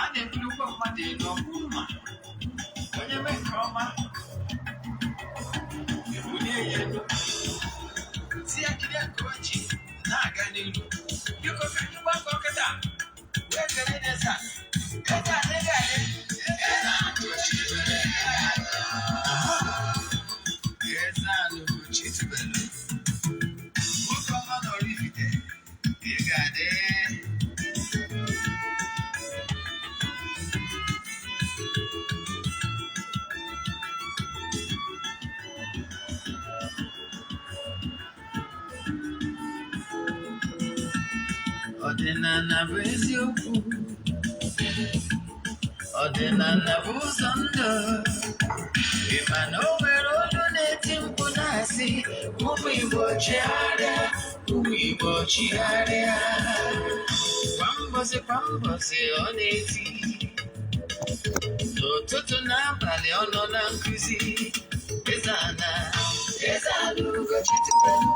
A na-ebulukwa mmadụ elu, ọ bụrụ ma onye mee nke ọma, ebulie ya elu, si ya jide nke o ji na-aga n'ilu. Biko, ka anyị gbakọ kịta wee kelee eze a. Eze a ego adị. Eze a Eze a n'Ugochi tubelu. Nwoke ọma na Oraifite, ị ga-adị. Ọdịnala bụ eziokwu, ọdịnala bụ ụzọ ndụ. Ị ma na o nwere olu na-eti mkpu na-asị, ụmụ Igbo chigharịa, ụmụ Igbo chigharịa. Kwa mbọsị kwa mbọsị ọ na-eti, n'ụtụtụ n'abalị ọ nọ na nkụzi. Eze ana, Eze ana Ugochi tubelu,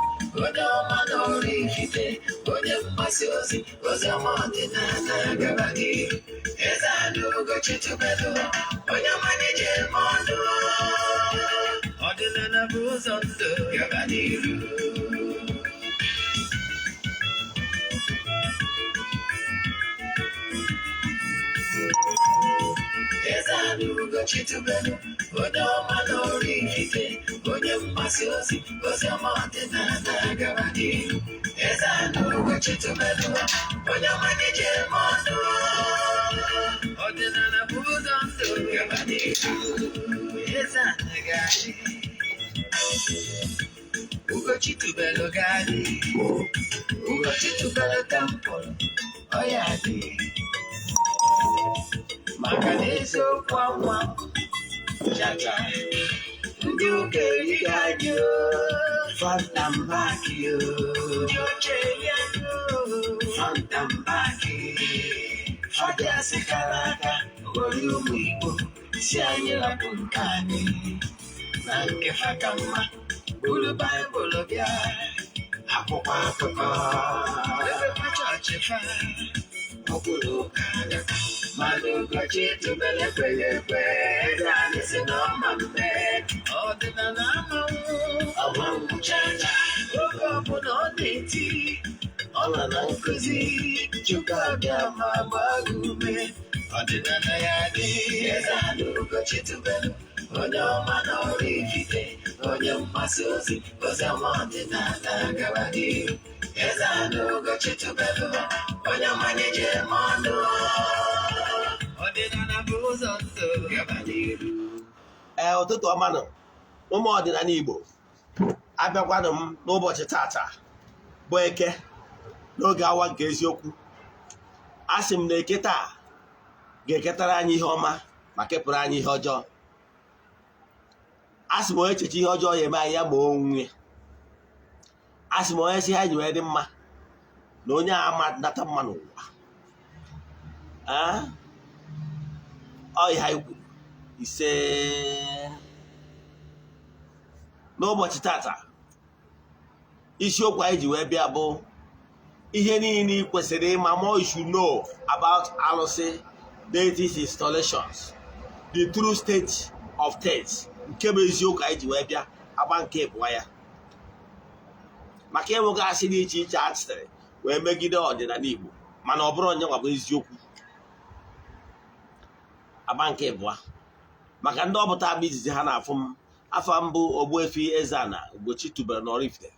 onye ọma na Oraifite, onye mgbasa ozi, ozi ọma ọdịnala gaba n'ihu. Eze ana Ugochi tubelu, onye ọma na-eje eme ọnụ. Ọdịnala bụ ụzọ ndụ, gaba n'ihu. Eze ana Ugochi tubelu, onye ọma na Oraifite, onye mgbasa ozi, ozi ọma ọdịnala gaba n'ihu. Eze ana Ugochi tubelu, onye ọma na-eje eme ọnụ. Ọdịnala bụ ụzọ ndụ, gaba n'ihu. Eze ana ga-adị. Ugochi tubelu ga-adị. Ugochi tubelu temple, ọ ya dị. Maka na eziokwu anwa chacha, ndị ụka erighị anyị o, front and back o. Ndị oche eri anyị o, front and back. Fadịasị kara aka ghọrọ ụmụ Igbo si anyị rapụ nke anyị na nke fa ka mma, buru Baịbụl bịa, akwụkwọ akụkọ ebekwa chọọchị fa ọbụrụ ụka agaka. Mana Ugochi tubelu ekweghị ekwe, eze anyị si na ọma mme. Ọdịnala amanwụ ọmanwụ chacha. Oge ọbụla ọ na-eti, ọ nọ na nkụzi. Chukwu abịa ma gbaa gị ume. Ọdịnala ya dị. Eze ana Ugochi tubelu, onye ọma na Oraifite, onye mgbasa ozi, ozi ọma ọdịnala gaba n'ihu. Eze ana Ugochi tubelu, onye ọma na-eje eme ọnụ. Ọdịnala bụ ụzọ ndụ, gaba n'ihu. Ee, ụtụtụ ọma nụ, ụmụ ọdịnala Igbo. Abịakwanụ m n'ụbọchị tata bụ Eke, n'oge awa nke eziokwu. A sị m na Eke taa ga-eketara anyị ihe ọma ma kepụrụ anyị ihe ọjọọ. A sị m, onye echeche ihe ọjọọ ya eme anyị, ya ma onwe. A sị m, onye si ha ji wee dị mma na onye a ama nata mma n'ụwa. Ọ ihe anyị kwuru. Ise. N'ụbọchị tata, isiokwu anyị ji wee bịa bụ ihe niile ị kwesịrị ịma, more you should know about alụsị, deities, installations, the true state of things. Nke bụ eziokwu anyị ji wee bịa, agba nke ịbụọ ya, maka enweghị asị dị iche iche a sịrị wee megide ọdịnala Igbo, mana ọ bụrụ onye nwa bụ eziokwu. Agba nke ịbụọ, maka ndị ọpụta agba izizi ha na-afụ m, afọ mbụ, Ogbuefi Eze-Ana Ugochi tubelu n'Oraifite.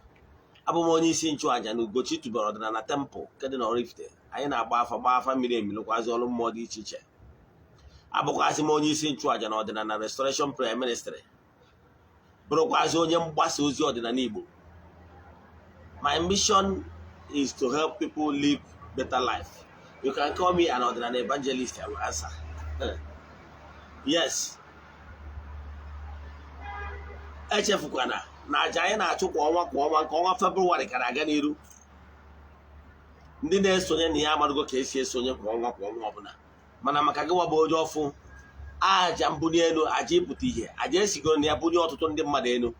Abụ m onye isi nchụàjà na Ugochi tubelu ọdịnala temple nke dị n'Oraifite. Anyị na-agba afa, gba afa miri emi, lụkwazị ọrụ mmụọ dị iche iche. Abụkwazị m onye isi nchụàjà na ọdịnala Restoration Prayer Ministry, bụrụkwazị onye mgbasa ozi ọdịnala Igbo. My mission is to help people live better life. You can call me an ọdịnala evangelist, I will answer yes. Echefukwana na aja anyị na-achụ kwa ọnwa kwa ọnwa, nke ọnwa Febrụwarị kara aga n'iru. Ndị na-esonye na ya amadugo ka esi esonye kwa ọnwa kwa ọnwa ọbụla, mana maka gị wabụ onye ọfụ, aja mbuli elu, aja ịpụta ihe, aja esigoro na ya bunye ọtụtụ ndị mmadụ elu.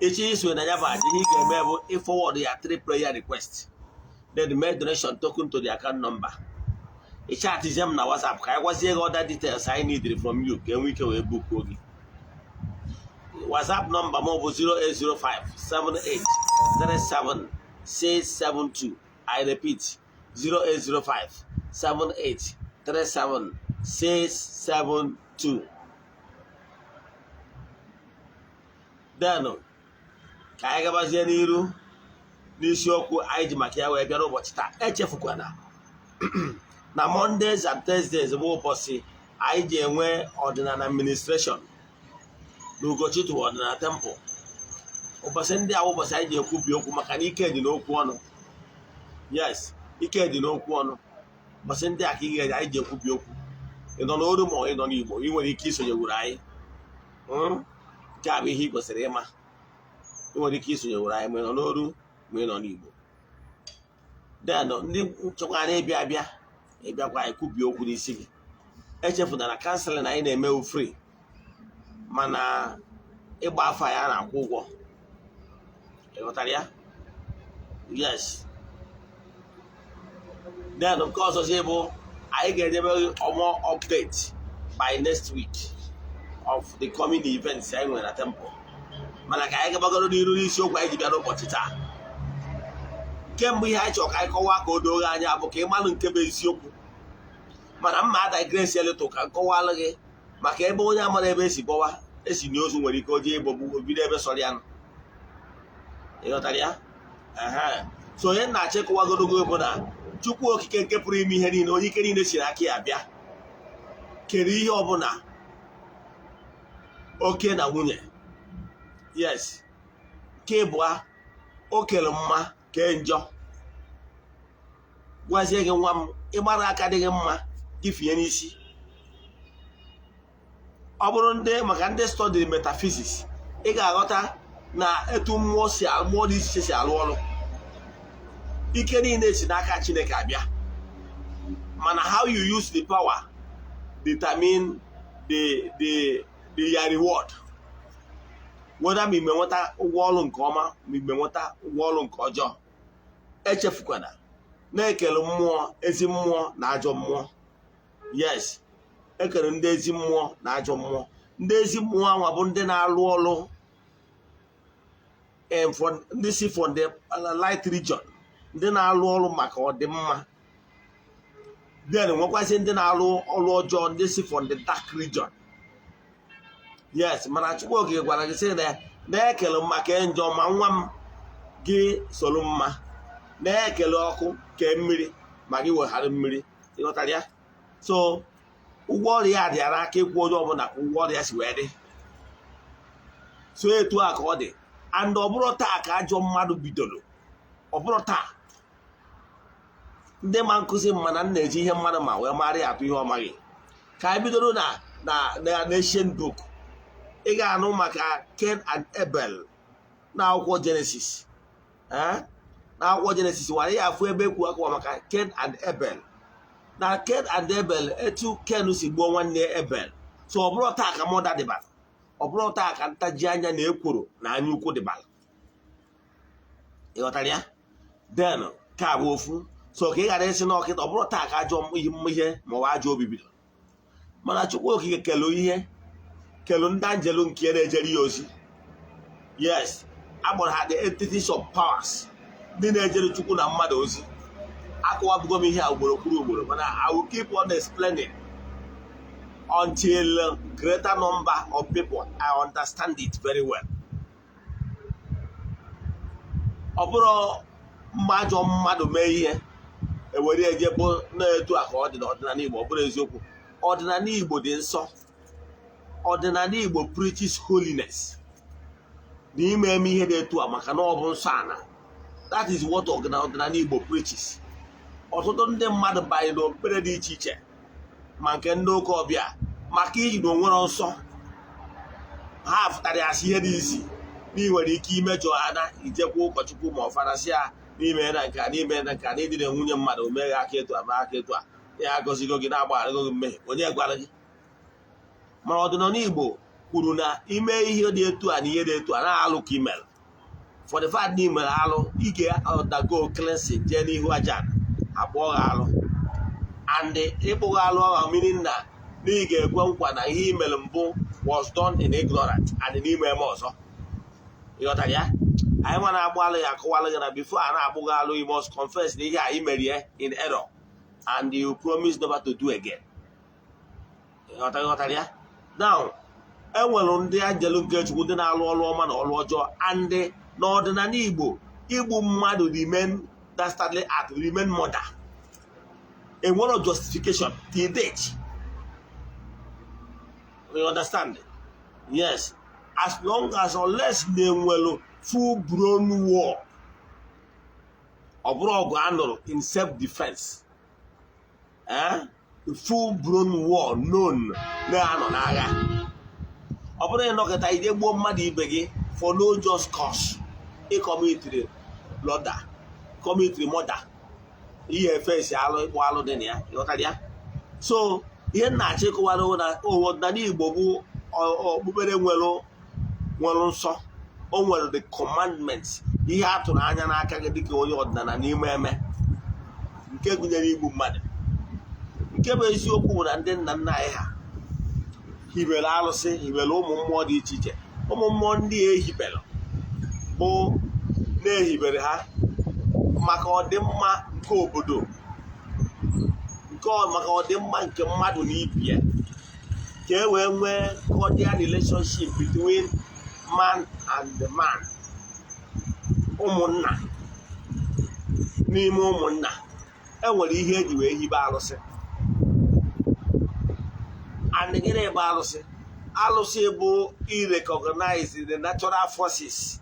Echi isonye na ya bụ aja, ihe ị ga-eme bụ ịforward ya three prayer request, then make donation token to the account number. Ị chatizie m na WhatsApp ka anyị gwazie gị other details anyị need from you ka enwee ike wee bookuo gị. WhatsApp nọmba m bụ 0805 78 37 672. I repeat, 0805 78 37 672. Then ka anyị gabazie n'iru n'isiokwu anyị ji maka ya wee bịa n'ụbọchị taa. Echefukwana na Mondays and Thursdays bụ ụbọchị anyị ji enwe ọdịnala administration na Ugochi tụwa ọdịnala temple. Ụbọchị ndị a bụ ụbọchị anyị ji ekwubi okwu, maka na ike dị n'okwu ọnụ. Yes, ike dị n'okwu ọnụ. Ụbọchị ndị a ka ị ga-eji anyị ji ekwubi okwu. Ị nọ n'oru ma ị nọ n'Igbo, ị nwere ike isonyewuru anyị. Nke a bụ ihe ị kwesịrị ịma. Ị nwere ike isonyewuru anyị ma ị nọ n'oru ma ị nọ n'Igbo. Then ndị chọkwara ịbịa abịa, ịbịakwa, anyị kwubie okwu n'isi gị. Echefuna na counselling anyị na-eme free, mana ịgba afa ya na-akwụ ụgwọ. Ị ghọtara ya? Yes. Then nke ọzọzi bụ anyị ga-enyebe more update by next week of the coming events anyị nwere na temple. Mana ka anyị gabagoro n'iru n'isiokwu anyị ji bịa n'ụbọchị taa. Kemgbe ihe anyị chọrọ ka anyị kọwaa ka o doo gị anya bụ ka ị malụ nke bụ eziokwu, mana mma digress a little ka nkọwalụ gị, maka ebe onye amara ebe esi gbọwa esi n'ozu nwere ike o jee ịgbọgbu obido ebe sọrọ ya nụ. Ị ghọtara ya? So onye na-achọ ịkọwagorogo bụ na Chukwu Okike nke pụrụ ime ihe niile, onye ike niile si n'aka ya bịa, kere ihe ọbụla oke na nwunye. Yes, nke ịbụa, o kere mma, kee njọ. Gwazie gị, nwa m, ịgbara aka dịghị mma, ifinye n'isi. Ọ bụrụ ndị maka ndị study metaphysics, ị ga-aghọta na etu mmụọ si, mmụọ dị iche iche si alụ ọrụ. Ike niile si n'aka Chineke abịa, mana how you use the power determine the your reward, whether ma ime nweta ụgwọ ọrụ nke ọma, ma ime nweta ụgwọ ọrụ nke ọjọọ. Echefukwana na-ekele mmụọ, ezi mmụọ na ajọ mmụọ. Yes, ekere ndị ezi mmụọ na ajọ mmụọ. Ndị ezi mmụọ anwa bụ ndị na-alụ ọrụ, ndị si from the light region, ndị na-alụ ọrụ maka ọdịmma. Then nwekwazi ndị na-alụ ọrụ ọjọọ, ndị si from the dark region. Yes, mana Chukwu Okike gwara gị sị na na-ekele m maka njọ, ma nwa m, gị soro mma. Na-ekele ọkụ, kee mmiri, ma gị weghara mmiri. Ịghọtara ya? So ụgwọ ọrụ ya dịara aka ịkwụ onye ọbụla ka ụgwọ ọrụ ya si wee dị. So etu a ka ọ dị. And ọ bụrụ taa ka ajọ mmadụ bidoro, ọ bụrụ taa. Ndị ma nkụzi mana m na-eji ihe mmadụ ma wee mara ya atụ ihe ọ maghị. Ka anyị bidoro na ancient book, ị ga-anụ maka Cain and Abel na akwụkwọ Genesis. Na akwụkwọ Genesis nwere ya afụ ebe ekwu akwa maka Cain and Abel. Na Cain and Abel, etu Cain si gbuo nwanne Abel. So ọ bụrụ taa ka murder dịbara, ọ bụrụ taa ka ntaji anya na ekworo na anya ukwu dịbara. Ịghọtara ya? Then ka bụ ofu. So ka ị ghara ịsị na ọkịta, ọ bụrụ taa ka ajọ ihe ma ọ bụ ajọ obi bidoro. Mana Chukwu Okike kelu ihe, kelu ndị anjelu nke na-ejere ya ozi. Yes, agbọrọ ha the entities of powers, ndị na-ejere Chukwu na mmadụ ozi. Akọwabugo m ihe a ugboro kwuru ugboro, mana I will keep on explaining until greater number of people I understand it very well. Ọ bụrụ mgbe ajọ mmadụ mee ihe, ewere eje bụ na-etu a ka ọ dị n'ọdịnala Igbo. Ọ bụrụ eziokwu, ọdịnala Igbo dị nsọ. Ọdịnala Igbo preaches holiness na ime eme ihe dị etu a, maka na ọ bụ nsọ ana. That is what ọdịnala Igbo preaches. Ọtụtụ ndị mmadụ banyere n'okpukpere dị iche iche, ma nke ndị ụka ọbịa, maka iji na onwere nsọ ha fụtara ya asị ihe dị isi na ị nwere ike imejọ ana ijekwa ụkọchukwu ma ọ farasị ya n'ime na nke a, n'ime na nke a, na ịdịna nwunye mmadụ, omeghe aka etu a, mee aka etu a, ya agọzigo gị, na-agbagharịgo gị mmehie. Onye gwara gị? Mana ọdịnala Igbo kwuru na ime ihe dị etu a na ihe dị etu a na-alụ ka imere. For the fact na imere alụ, ị ga-undergo cleansing, jee n'ihu aja, akpọọ gị alụ. And ịkpụghị alụ ahụ meaning na ị ga-ekwe nkwa na ihe i mere mbụ was done in ignorance and n'ime eme ọzọ. Ịghọtara ya? Anyị nwa na-agbụ alụ ya akọwalụ gị na before a na-agbụghị alụ, you must confess na ihe a i merie in error and you promise never to do again. Ịghọtara ya? Now, enwere ndị anjelu nke Chukwu, ndị na-alụ ọrụ ọma na ọrụ ọjọọ. And n'ọdịnala Igbo, igbu mmadụ remain dastardly act, remain murder. Enwero justification till date. You understand? Yes, as long as, unless na-enwelu full blown war, ọ bụrụ ọgụ a nụrụ in self defense, eh? Full blown war known na-anọ n'agha, ọ bụrụ ịnọkọta ije gbuo mmadụ ibe gị for no just cause, ịcommitiri murder, commitiri murder, ihe efesi alụ, ịkpụ alụ dị na ya. Ịghọtara ya? So ihe m na-achọ ịkọwara na ọdịnala Igbo bụ okpukpere nwere nsọ. O nwere the commandments, ihe a tụrụ anya n'aka gị dịka onye ọdịnala n'ime eme, nke gụnyere igbu mmadụ. Nke bụ eziokwu bụ na ndị nna nna anyị ha hibere arụsị, hibere ụmụ mmụọ dị iche iche. Ụmụ mmụọ ndị a ehibere bụ na-ehibere ha maka ọdịmma nke obodo, nke maka ọdịmma nke mmadụ na ibe ya, ka e wee nwee cordial relationship between man and man, ụmụnna n'ime ụmụnna. Enwere ihe eji wee hibe arụsị. And gịnị bụ arụsị? Alụsị bụ irecognize the natural forces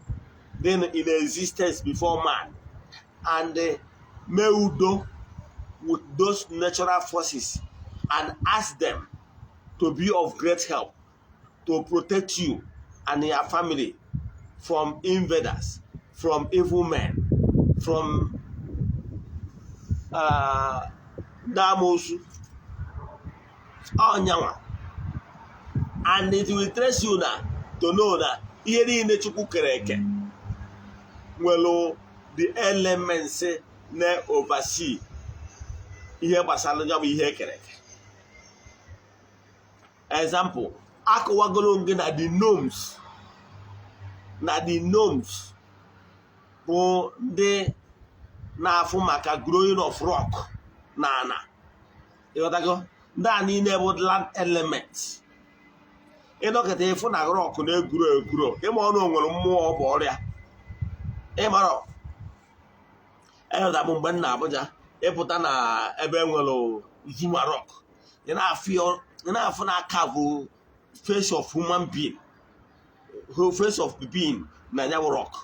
then in existence before man and mee udo with those natural forces and ask them to be of great help to protect you and your family from invaders, from evil men, from ndị amoosu ọnyanwa. And it will trace you na to know na ihe niile Chukwu kere eke nwere the elements na oversee ihe gbasara ya bụ ihe ekere eke. Example, akọwagoro gị na the gnomes, na the gnomes bụ ndị na-afụ maka growing of rock na ana. Ịghọtago? Ndị a niile bụ land elements. Ịnọkịta ịfụ na rock na-egwuro egwuro, ịma ọnụ nwere mmụọ ọ bụ ọrịa. Ịmarọ ịghọta bụ mgbe m na Abuja, ịpụta na ebe nwere Zuma Rock, ị na-afụ na aka bụ face of human being, face of being na ya bụ rock.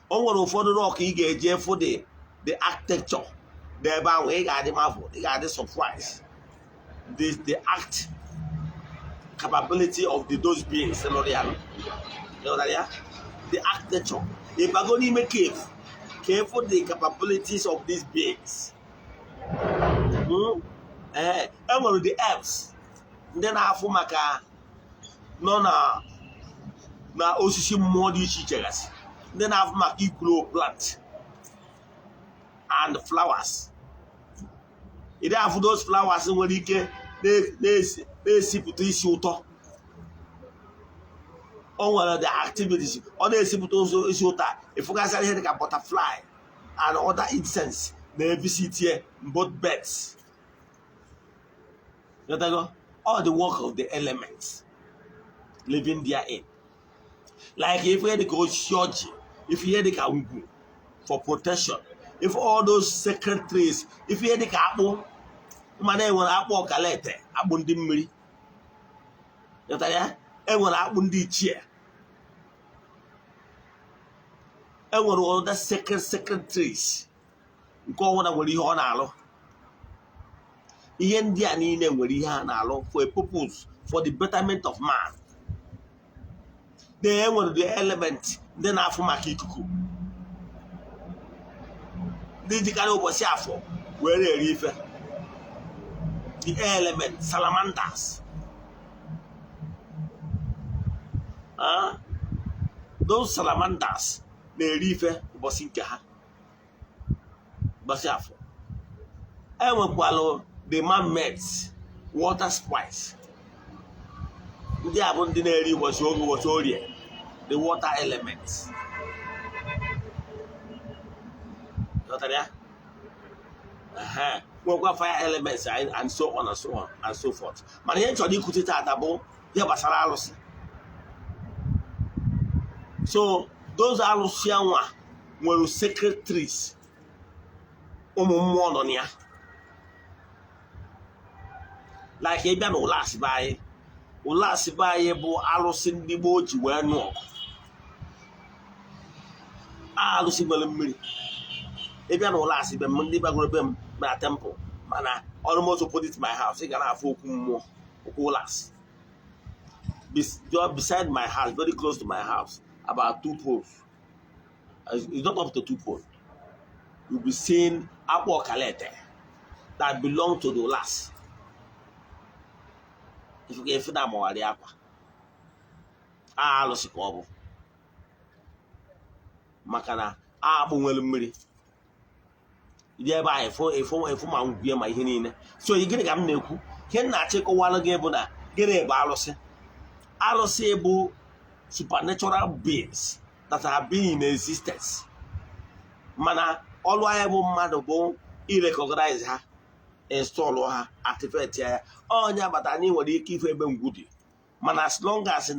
O nwere ụfọdụ rock ị ga-eji fụ the architecture dị ebe ahụ, ị ga-adị marvel, ị ga-adị surprise the act capability of the those beings lụrụ ya. Ịghọtara ya? The architecture, ịbago n'ime cave ka ịfụ the capabilities of these beings. Ee, enwere the elves, ndị na-afụ maka nọ na osisi mmụọ dị iche iche gasị, ndị na-afụ maka igrow plant and flowers. Ịdị afụ those flowers nwere ike na-esipụta isi ụtọ. O nwere the activities ọ na-esipụta ụzọ isi ụtọ a, ịfụgasịra ihe dịka butterfly and other insects na-evisit here, both birds. Ghọtago? All the work of the elements living therein, like if ihe dịka osisi ọjị, if ihe dịka ngwu for protection, if all those sacred trees, if ihe dịka akpụ, mana enwere akpụ ọkalete, akpụ ndị mmiri. Ghọtara ya? Enwere akpụ ndị ichie, enwere other sacred trees nke ọbụla nwere ihe ọ na-alụ. Ihe ndị a niile nwere ihe ha na-alụ for a purpose, for the betterment of man. Then enwere the element ndị na-afụ maka ikuku, ndị jikarị ụbọchị afọ were eri ife, the element salamanders. Ah, those salamanders na-eri ife ụbọchị nke ha, ụbọchị afọ. Enwekwalụ The mermaids, water sprites, ndị a bụ ndị na-eri ụbọchị oge, ụbọchị Orie, the water elements. Ghọtara ya? Ehe. Nwekwa fire elements and so on and so on and so forth. Mana ihe m chọrọ ikwute taata bụ ihe gbasara alụsị. So those alụsị anwa nwere sacred trees, ụmụ mmụọ nọ na ya. Like ịbịa na ụlọ be anyị, ụlọ be anyị bụ alụsị ndị gboo ji wee nụ ọgụ, alụsị nwere mmiri. Ịbịa na ụlọ asị be m, ndị gbagoro be m na temple, mana almost opposite my house, ị ga na-afụ okwu mmụọ, okwu ụlọ asị. Just beside my house, very close to my house, about two poles. It's not up to two poles, you'll be seeing akwa ọkalete that belong to the ụlasị. Ifuka efu na amagharị akwa alụsị ka ọ bụ, maka na akpụ nwere mmiri dị ebe ahụ, efu efu efu ma ngwue ma ihe niile. So gịnị ka m na-ekwu? Ihe m na-achịkọwalụ gị bụ na gịnị bụ alụsị? Alụsị bụ supernatural beings that have been in existence, mana ọlụ anyị bụ mmadụ bụ irecognize ha, install ha, activate ya. Onye agbata anyị nwere ike ife ebe ngwu dị, mana as long as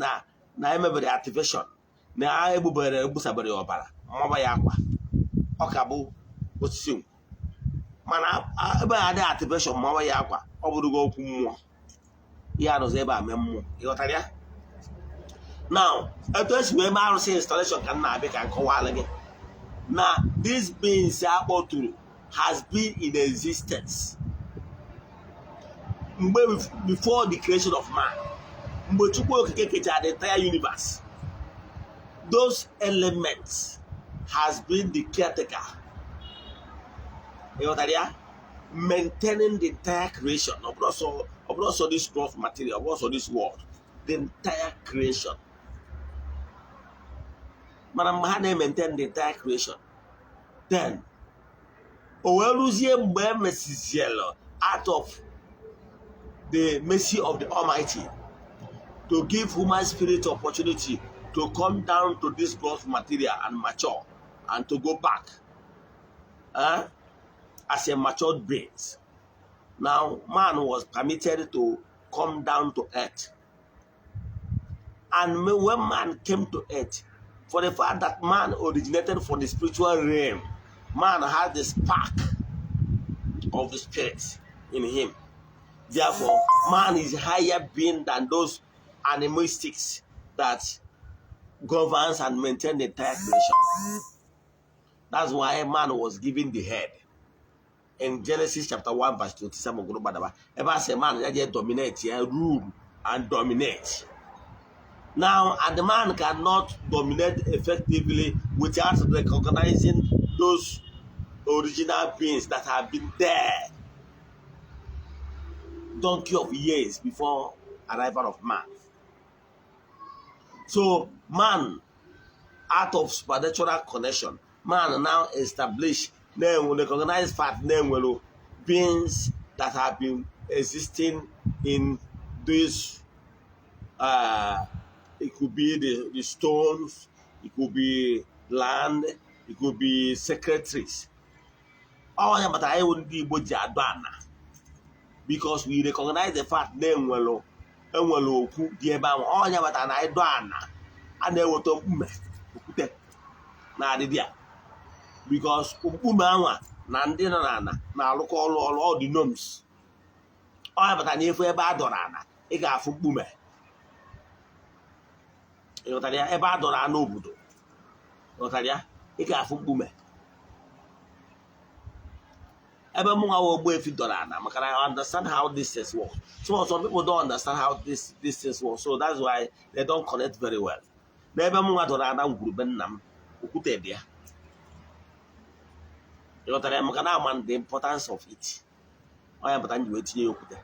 na emebere activation, na egbubere egbusabere ya ọbara, mmaba ya akwa, ọ ka bụ osisi ngwu. Mana ebe a dị activation, mmawa ya akwa, ọ bụrụgo okwu mmụọ, ihe anọzi ebe a mee mmụọ. Ịghọtara ya? Now, etu esi wee mee arụsị installation ka m na-abịa ka m kọwalụ gị na these beings akpọtụrụ has been in existence mgbe before the creation of man. Mgbe Chukwu Okike kechara the entire universe, those elements has been the caretaker. Ịghọtara ya? Maintaining the entire creation. Ọ bụrụ sọ this gross material, ọ bụrụ sọ this world, the entire creation. Mana mgbe ha na-maintain the entire creation, then o wee rụzie mgbe e mesizielu, out of the mercy of the Almighty to give human spirit opportunity to come down to this gross material and mature and to go back as a matured beings. Now, man was permitted to come down to earth. And when man came to earth, for the fact that man originated from the spiritual realm, man had the spark of the spirit in him. Therefore, man is higher being than those animalistics that governs and maintain the entire creation. That's why man was given the head. In Genesis chapter 1 verse 27, gụrụ gbadaba ebe a sị man ya jee dominate ya, rule and dominate. Now, and the man cannot dominate effectively without recognizing those original beings that have been there donkey of years before arrival of man. So man, out of supernatural connection, man now establish, then recognize fact na enwere beings that have been existing in this, it could be the stones, it could be land, it could be sacred trees. Ọ ya kpatara anyị wụ ndị Igbo ji adọ ana, because we recognize the fact na enwere okwu dị ebe ahụ. Ọ ya kpatara na anyị dọ ana, a na-eweta mkpume okwute na adịdị a, because mkpume anwa na ndị nọ n'ala na-arụkọ ọrụ ọ dị gnomes. Ọ ya kpatara na efu ebe a dọrọ ana, ị ga-afụ mkpume. Ịghọtara ya? Ebe a dọrọ ana obodo, ịghọtara ya, ị ga-afụ mkpume. Ebe mụ nwa Ogbuefi dọrọ ana, maka na I understand how this things work. So some people don't understand how this things work, so that's why they don't connect very well. N'ebe mụ nwa dọrọ ana ngwurube nna m, okwute dị ya. Ịghọtara ya? Maka na ama the importance of it. Ọ ya pụta m ji wee tinye ya okwute.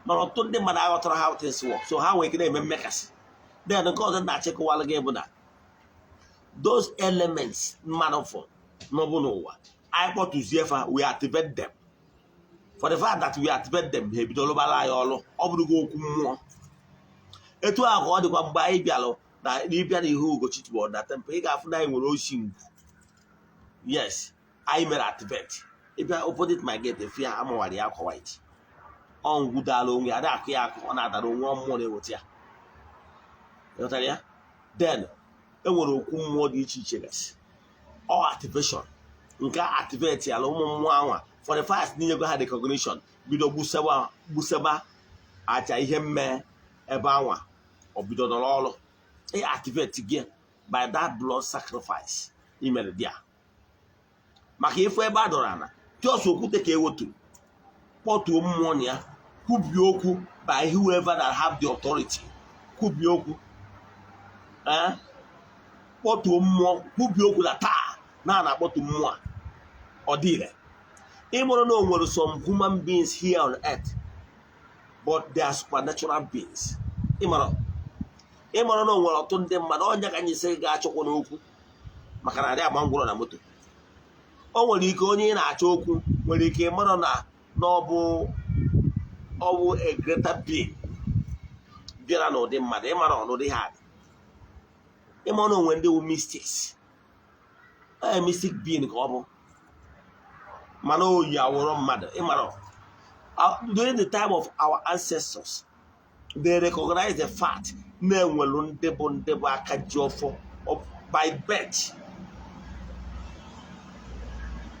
Mana ọtụtụ ndị mmadụ aghọtara how things work, so ha nwere ike na-eme mmekasị. Then nke ọzọ na-achịkọwalụ gị bụ na those elements mmadụ fọ n'ọbụ n'ụwa anyị kpọtụzie fa, we activate them. For the fact that we activate them, ha ebido lụbara anyị ọlụ. Ọ bụrụgo okwu mmụọ. Etu a ka ọ dịkwa mgbe anyị bịalụ na n'ịbịa n'ihu Ugochi tubelu na temple, ị ga-afụ na anyị nwere osi ngwu. Yes, anyị mere activate. Ịbịa opposite my gate, efu ya amawara ya akwa white. Ọ ngwu dara onwe ya, ada akụ ya akụ, ọ na-adara onwe. Mmụọ na-eweta ya. Ịghọtara ya? Then enwere okwu mmụọ dị iche iche gasị. Ọ activation nke activate ala ụmụ mmụọ anwa, for the first n'inyego ha recognition, bido gbuseba gbuseba aja ihe mme ebe anwa. Ọ bido nọrọ ọrụ ị activate gị by that blood sacrifice i mere dia maka ifu ebe a dọrọ ana, just okwute ka eweturu kpọtuo mmụọ na ya, kwubie okwu by whoever that have the authority, kwubie okwu, kpọtuo mmụọ, kwubie okwu na taa na a na-akpọtu mmụọ a, ọ dịre. Ịmụrụ na o nwere some human beings here on earth, but they are supernatural beings. Ịmara na o nwere ọtụtụ ndị mmadụ ọnya ka anyị sị ga-achọkwa n'okwu maka na adị agba ngwụrọ na moto. O nwere ike onye ị na-achọ okwu nwere ike ịmara na ọ bụ a greater being bịara n'ụdị mmadụ. Ịmara ọnụdị ha dị, ịmara na onwe ndị wụ mystics, a mystic being ka ọ bụ, mana oyi awụrụ mmadụ. Ịmara, during the time of our ancestors, they recognize the fact na-enwelu ndị bụ aka ji ọfọ by birth.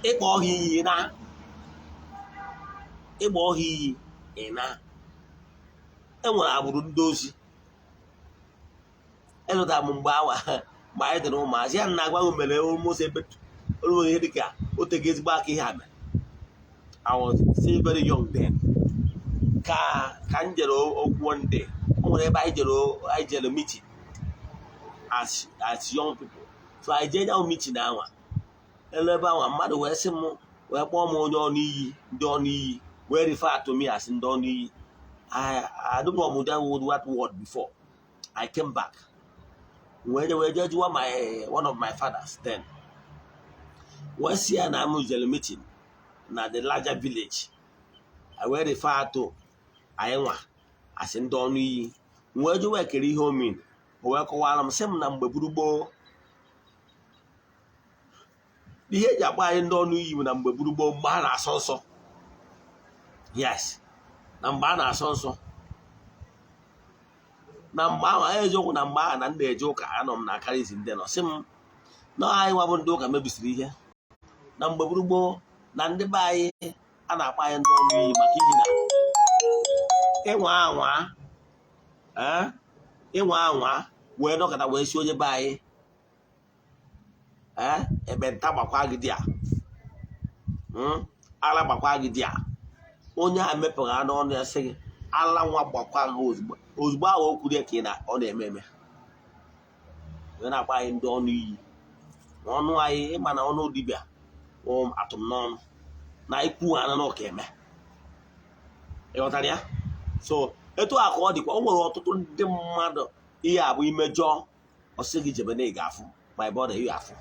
Ịkpọ ọha iyi na ịgba ọha iyi ị na enwere agbụrụ ndị ozi. Elụtara m mgbe awa, mgbe anyị dị n'ụmụazị ya na agwa mere almost ebe nwere ihe dịka o tego ezigbo aka ihe a mere. I was still very young then. Ka m jere okwu one day, o nwere ebe anyị jere meeting as young people. So anyị jee nyanwụ meeting anwa elu ebe anwa, mmadụ wee sị m, wee kpọọ m onye ọnụ iyi, ndị ọnụ iyi, wee refer to me as ndị ọnụ iyi. I don't know that word, what word before I came back, wee jee jụwa my one of my fathers then, wee sị ya na m jere meeting na the larger village, I wee refer to anyị nwa asị ndị ọnụ iyi. Wee jụwa ekere ihe o mean. O wee kọwara m, sị m na mgbe gburu gboo, ihe eji akpọ anyị ndị ọnụ iyi bụ na mgbe gburu gboo, mgbe a na-asọ nsọ, yes, na mgbe a na-asọ nsọ, na mgbe ahụ eziokwu, na mgbe ahụ na ndị eje ụka, anọ m na akarizi ndị nọ sị m na anyị nwa bụ ndị ụka mebisiri ihe na mgbe gburu gboo, na ndị be anyị a na-akpọ anyị ndị ọnụ iyi maka ihi na ịnwa anwa, ịnwa anwa wee nọkọta wee si onye be anyị, ee, ekpenta gbakwa gị dị a, ala gbakwa gị dị a, onye a mepụghị anụ ọnụ ya sị gị ala nwa gbakwa gị, ozugbo ozugbo ahụ o kwuru ya ka ị na ọ na-eme eme, wee na-akpọ anyị ndị ọnụ iyi. Na ọnụ anyị, ịma na ọnụ dibịa atụm n'ọnụ na ikwu ana na ọka eme. Ịghọtara ya? So etu a ka ọ dịkwa. O nwere ọtụtụ ndị mmadụ ihe abụ imejọ, ọ sị gị jebe na ị ga-afụ, my brother, ị ga-afụ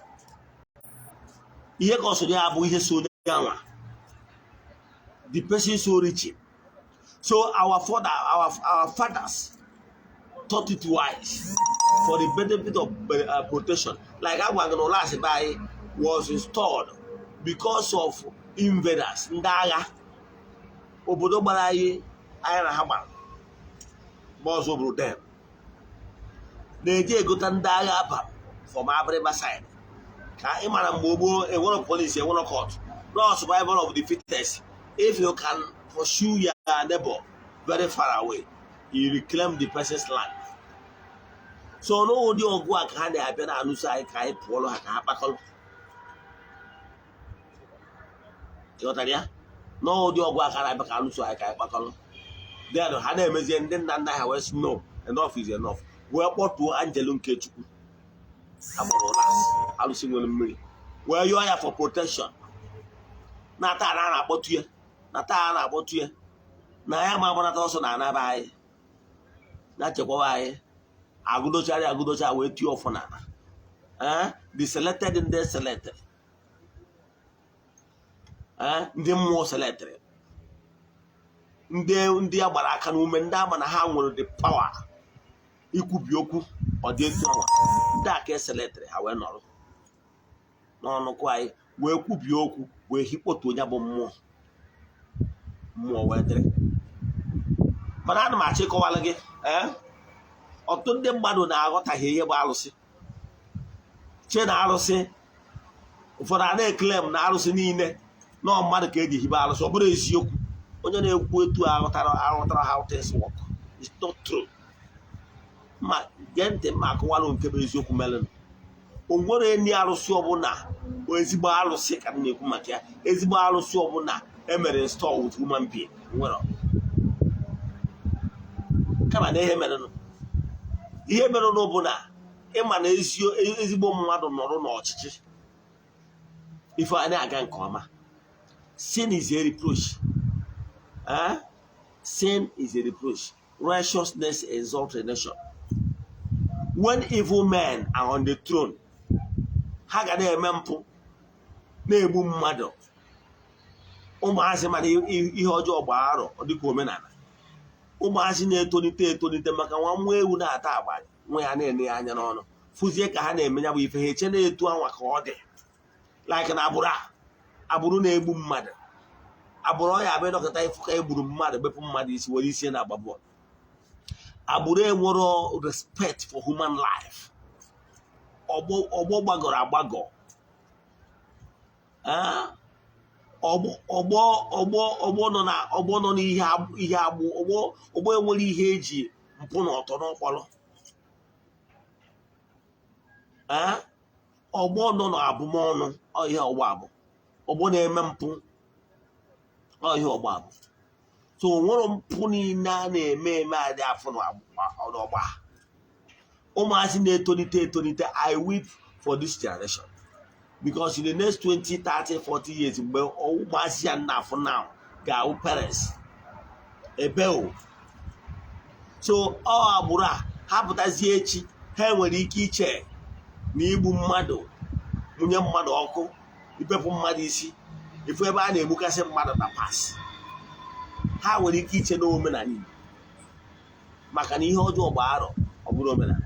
ihe ka ọ soro ya bụ ihe so onye anwa, the person so rich. So our fathers thought it wise for the benefit of protection, like agwa gị na ụlọ asị be anyị was installed because of invaders, ndị agha obodo gbara anyị, anyị na ha gbara ma ọzọ bụrụ dem na-eji egota ndị agha aba from Abịrịba side. Ka ị mara, mgbe gboo enwero police, enwero court, no survival of the fittest. If you can pursue your neighbor very far away, you reclaim the person's land. So n'ụdị ọgụ a ka ha na-abịa na-alụso anyị, ka anyị pụọlụ ha, ka ha kpakọrọ. Ịghọtara ya? N'ụdị ọgụ a ka na-abịa ka alụso anyị, ka anyị kpakọrọ. Then ha na-emezie, ndị nna nna ha wee sị, "No, enough is enough," wee kpọtuo angelu nke Chukwu agbara ụlọ alụsị nwere mmiri, wee yọọ ya for protection. Na taa na a na-akpọtu ya, na taa a na-akpọtu ya, na ya ma agbanata ọsọ na anaba anyị, na chekwaba anyị. Agụdochara agụdocha wee tie ọfọ n'ala. The selected, ndị selected, ndị mmụọ selected. Ndị a gbara aka n'ume, ndị ama na ha nwere the power ikwubi okwu, ọ dị etu ọnwa ndị a ka eselectịrị ha wee nọrọ n'ọnụkụ anyị wee kwubie okwu, wee hikpotu onye bụ mmụọ, mmụọ wee dịrị. Mana ana m achọ ịkọwara gị, ee, ọtụtụ ndị mmadụ na-aghọtaghị ihe bụ arụsị, che na arụsị, ụfọdụ a na-eclaim na arụsị niile nọọ mmadụ ka eji hibe arụsị. Ọ bụrụ eziokwu, onye na-ekwu etu a aghọtara how things work. It's not true. Ma gee ntị, mma akọwalụ nke bụ eziokwu. Mere o nwere enyi arụsị ọbụla, ezigbo arụsị ka m na-ekwu maka ya, ezigbo arụsị ọbụla emere install with human being nwere. Kama na ihe merenụ bụ na ịma na ezigbo mmadụ nọrọ n'ọchịchị, ife a na-aga nke ọma. Sin is a reproach. Eh? Sin is a reproach, righteousness exalts a nation. When evil men are on the throne, ha ga na-eme mpụ, na-egbu mmadụ, ụmụazị. Mana ihe ọjọọ gbaa arọ, ọ dịka omenala. Ụmụazị na-etolite etolite, maka nwa nwa ewu na-ata agba, nwa ya na-ene ya anya n'ọnụ, fụzie ka ha na-eme ya bụ ife, ha eche na-etu anwa ka ọ dị. Like na agbụrụ a, agbụrụ na-egbu mmadụ, agbụrụ ọ ya abịa dọkịta ịfụ ka egburu mmadụ, bepụ mmadụ isi, were isi na-agba bọọlụ, agbụrụ enwero respect for human life, ọgbọ gbagọrọ agbagọ. Ah, ọgbọ nọ na ọgbọ nọ n'ihe ihe agbụ, ọgbọ enwere ihe eji mpụ na ọtọ n'ọkpọrọ. Ah, ọgbọ nọ n'abụmọnụ. Ọ ihe ọgbọ abụ ọgbọ na-eme mpụ, ọ ihe ọgbọ abụ. So o nwere mpụ niile a na-eme eme adị afọ n'ọgbọ a. Ụmụazị na-etolite etolite, I weep for this generation, because in the next 20, 30, 40 years, mgbe ụmụazị ya na-afụ now ga-awụ parents ebe o. So ọ agbụrụ a ha pụtazie echi, ha nwere ike iche na igbu mmadụ, mụnye mmadụ ọkụ, ibepụ mmadụ isi, ifu ebe a na-egbukasị mmadụ na pas, ha nwere ike iche na omenala Igbo, maka na ihe ọjọọ bụ arọ, ọ bụrụ omenala.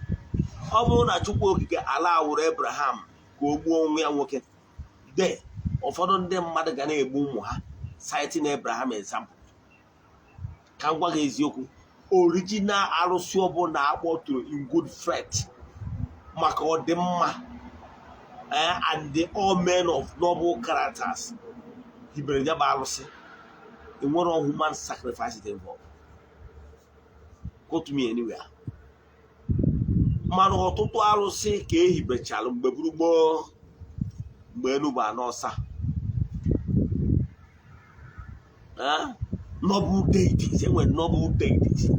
Ọ bụrụ na Chukwu Okike ala awụrụ Abraham ka o gbuo nwa ya nwoke de, ụfọdụ ndị mmadụ ga na-egbu ụmụ ha, citing Abraham example. Ka m gwa gị eziokwu, original arụsị ọbụla akpọtụrụ in good faith maka ọdịmma, and the all men of noble characters hibere ya bụ arụsị, enwere human sacrifice involved. Quote me anywhere. Mana ọtụtụ arụsị ka ehibechara mgbe gburu gboo, mgbe enu bụ anọ ọsa. Noble deities, enwere noble deities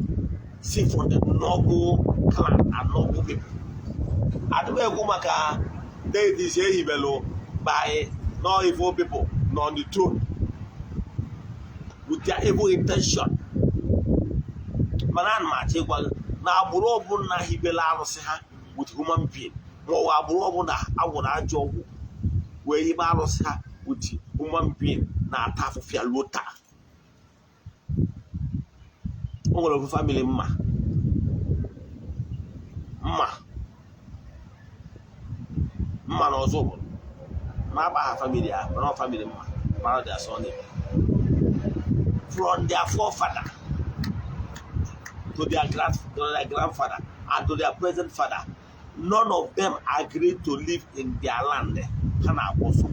see from the noble clan and noble people. Adịm ekwu maka deities ehibelu by no evil people nọ on the throne with their evil intention. Mana ana m achọ ịgwa gị na agbụrụ ọbụla hibela arụsị ha with human being, ma ọ bụ agbụrụ ọbụla agwụrụ ajọ ọgwụ wee hibe arụsị ha with human being, na-ata afụfịa ruo taa. O nwere ofu family mma mma mma na ọzọ obodo ma agba ha family ahụ, mana ọ family mma mara their surname, from their forefather to their grandfather and to their present father, none of them agreed to live in their land. Ha na-agba ọsọ